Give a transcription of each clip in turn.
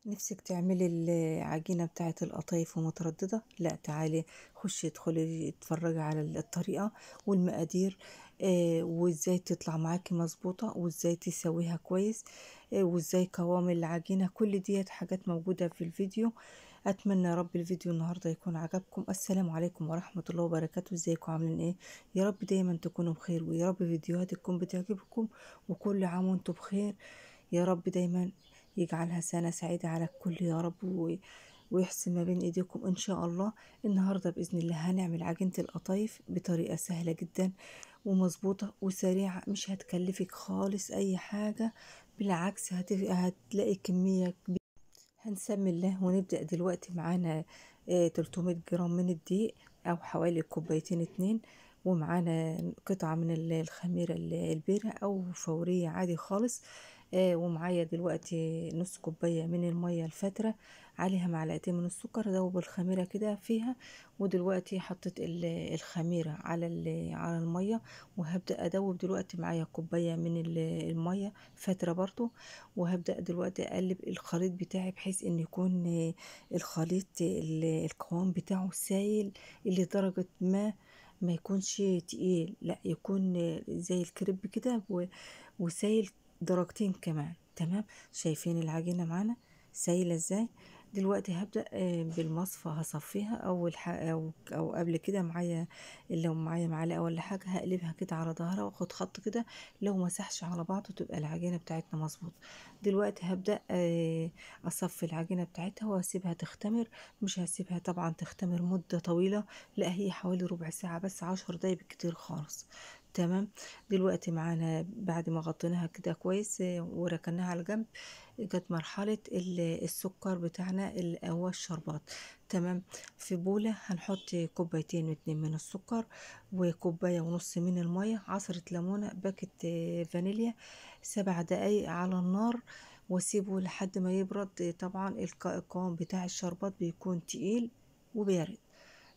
نفسك تعملي العجينة بتاعة القطايف ومترددة؟ لا، تعالي خشي ادخلي اتفرجي على الطريقة والمقادير، وازاي تطلع معاكي مظبوطة، وازاي تسويها كويس، وازاي قوام العجينة. كل ديت حاجات موجودة في الفيديو. اتمنى يا رب الفيديو النهارده يكون عجبكم. السلام عليكم ورحمة الله وبركاته. ازيكم عاملين ايه؟ يا رب دايما تكونوا بخير، ويا رب فيديوهاتي تكون بتعجبكم، وكل عام وانتم بخير يا رب. دايما يجعلها سنة سعيدة على الكل يا رب، ويحسن ما بين ايديكم ان شاء الله. النهاردة بإذن الله هنعمل عجينة القطايف بطريقة سهلة جدا ومظبوطة وسريعة، مش هتكلفك خالص اي حاجة، بالعكس هتلاقي كمية كبيرة. هنسمي الله ونبدأ دلوقتي. معانا 300 جرام من الدقيق او حوالي كوبايتين 2، ومعانا قطعة من الخميرة البيرة او فورية عادي خالص، ومعايا دلوقتي نص كوباية من المية الفاترة، عليها معلقتين من السكر، دوب الخميرة كده فيها. ودلوقتي حطيت الخميرة على المية، وهبدأ أدوب دلوقتي. معايا كوباية من المية فاترة برضو، وهبدأ دلوقتي أقلب الخليط بتاعي بحيث إن يكون الخليط القوام بتاعه سايل لدرجة ما يكونش تقيل، لا يكون زي الكريب كده وسايل درجتين كمان. تمام، شايفين العجينة معانا سايلة ازاي؟ دلوقتي هبدأ بالمصفى هصفيها. اول حاجة او قبل كده معايا، لو معايا معلقة ولا حاجة هقلبها كده على ظهرها واخد خط كده، لو ما سحش على بعضه تبقى العجينة بتاعتنا مظبوط. دلوقتي هبدأ اصفي العجينة بتاعتها واسيبها تختمر. مش هسيبها طبعا تختمر مدة طويلة، لا هي حوالي ربع ساعة بس، 10 دقايق بالكتير خالص. تمام، دلوقتي معانا بعد ما غطيناها كده كويس وركناها على جنب، جت مرحلة السكر بتاعنا اللي هو الشربات. تمام، في بولة هنحط كوبايتين و2 من السكر، وكوباية ونص من المية، عصرة ليمونة، باكت فانيليا، 7 دقايق على النار، واسيبه لحد ما يبرد. طبعا القوام بتاع الشربات بيكون تقيل وبارد.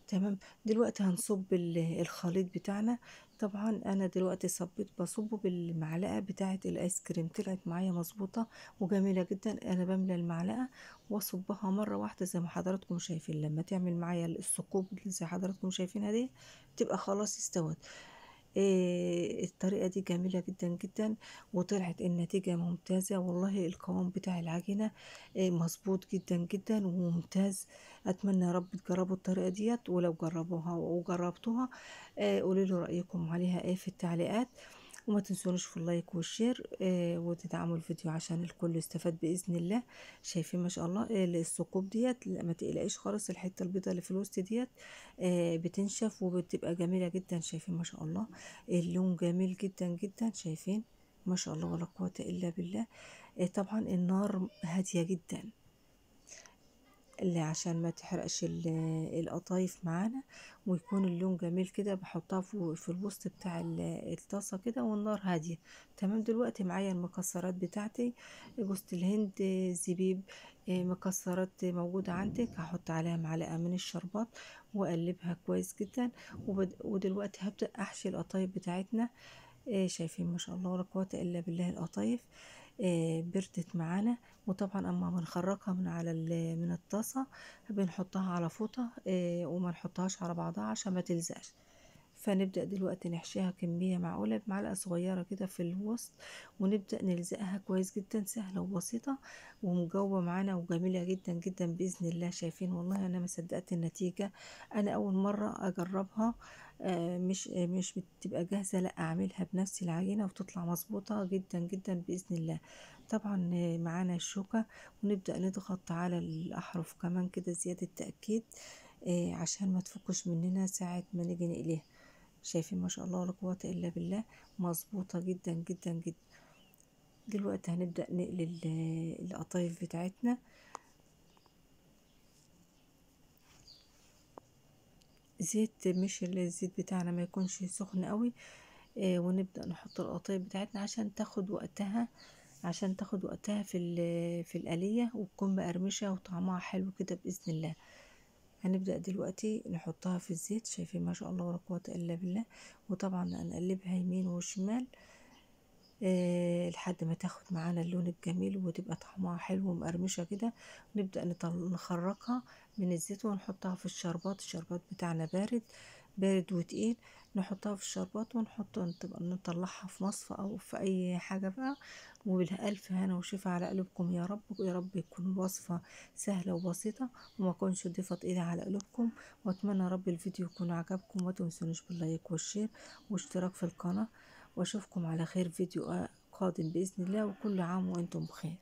تمام، دلوقتي هنصب الخليط بتاعنا. طبعا انا دلوقتي صبيت، بصبه بالمعلقه بتاعه الايس كريم، طلعت معايا مظبوطة وجميلة جدا. انا بملى المعلقة واصبها مرة واحدة زي ما حضراتكم شايفين. لما تعمل معايا الثقوب اللي زي حضراتكم شايفينها دي تبقى خلاص استوت. الطريقة دي جميلة جدا جدا، وطلعت النتيجة ممتازة والله. القوام بتاع العجينة مظبوط جدا جدا وممتاز. اتمنى يا رب تجربوا الطريقة ديت، ولو جربوها وجربتوها قولوا لي رايكم عليها ايه في التعليقات، وما تنسونيش في ال like وال share، وتدعموا الفيديو عشان الكل يستفاد باذن الله. شايفين ما شاء الله الثقوب ديت، ما تقلقيش خالص، الحتة البيضاء اللي في الوسط ديت بتنشف وبتبقى جميلة جدا. شايفين ما شاء الله اللون جميل جدا جدا، شايفين ما شاء الله ولا قوة الا بالله. طبعا النار هادية جدا اللي عشان ما تحرقش القطايف معانا، ويكون اللون جميل كده. بحطها في الوسط بتاع الطاسه كده والنار هادية. تمام، دلوقتي معايا المكسرات بتاعتي، جوز الهند، زبيب، مكسرات موجودة عندك، هحط عليها معلقه من الشربات واقلبها كويس جدا. ودلوقتي هبدا احشي القطايف بتاعتنا. شايفين ما شاء الله ولا قوة الا بالله، القطايف بردت معانا. وطبعا اما بنخرجها من على من الطاسه بنحطها على فوطه، وما نحطهاش على بعضها عشان ما تلزقش. فنبدا دلوقتي نحشيها كمية معقولة بمعلقه صغيرة كده في الوسط، ونبدا نلزقها كويس جدا. سهلة وبسيطة ومجوبه معانا وجميلة جدا جدا باذن الله. شايفين والله انا ما صدقت النتيجة، انا اول مرة اجربها، مش بتبقى جاهزة، لا اعملها بنفس العجينة وتطلع مظبوطة جدا جدا باذن الله. طبعا معانا الشوكة، ونبدا نضغط على الاحرف كمان كده زيادة تاكيد، عشان ما تفكش مننا ساعة ما نيجي نقليها. شايفين ما شاء الله ولا قوة الا بالله، مظبوطة جدا جدا جدا. دلوقتي هنبدا نقلي القطايف بتاعتنا. زيت، مش الزيت بتاعنا ما يكونش سخن قوي، ونبدا نحط القطايف بتاعتنا عشان تاخد وقتها، عشان تاخد وقتها في القليه، وتكون مقرمشه وطعمها حلو كده باذن الله. هنبدأ دلوقتي نحطها في الزيت. شايفين ما شاء الله ولا قوة إلا بالله. وطبعا هنقلبها يمين وشمال، لحد ما تاخد معانا اللون الجميل وتبقى طعمها حلو ومقرمشه كده. نبدأ نخرجها من الزيت ونحطها في الشربات. الشربات بتاعنا بارد بارد وتقيل، نحطها في الشربات ونحط نطلعها في مصفى او في اي حاجة بقى. وبالف هنا وشفا على قلوبكم يا رب، يا رب يكون الوصفة سهلة وبسيطة وما اكونش ضيفه تقيلة على قلوبكم. واتمنى رب الفيديو يكون عجبكم، وما تنسونيش بال like وال share واشتراك في القناة، واشوفكم على خير فيديو قادم باذن الله، وكل عام وانتم بخير.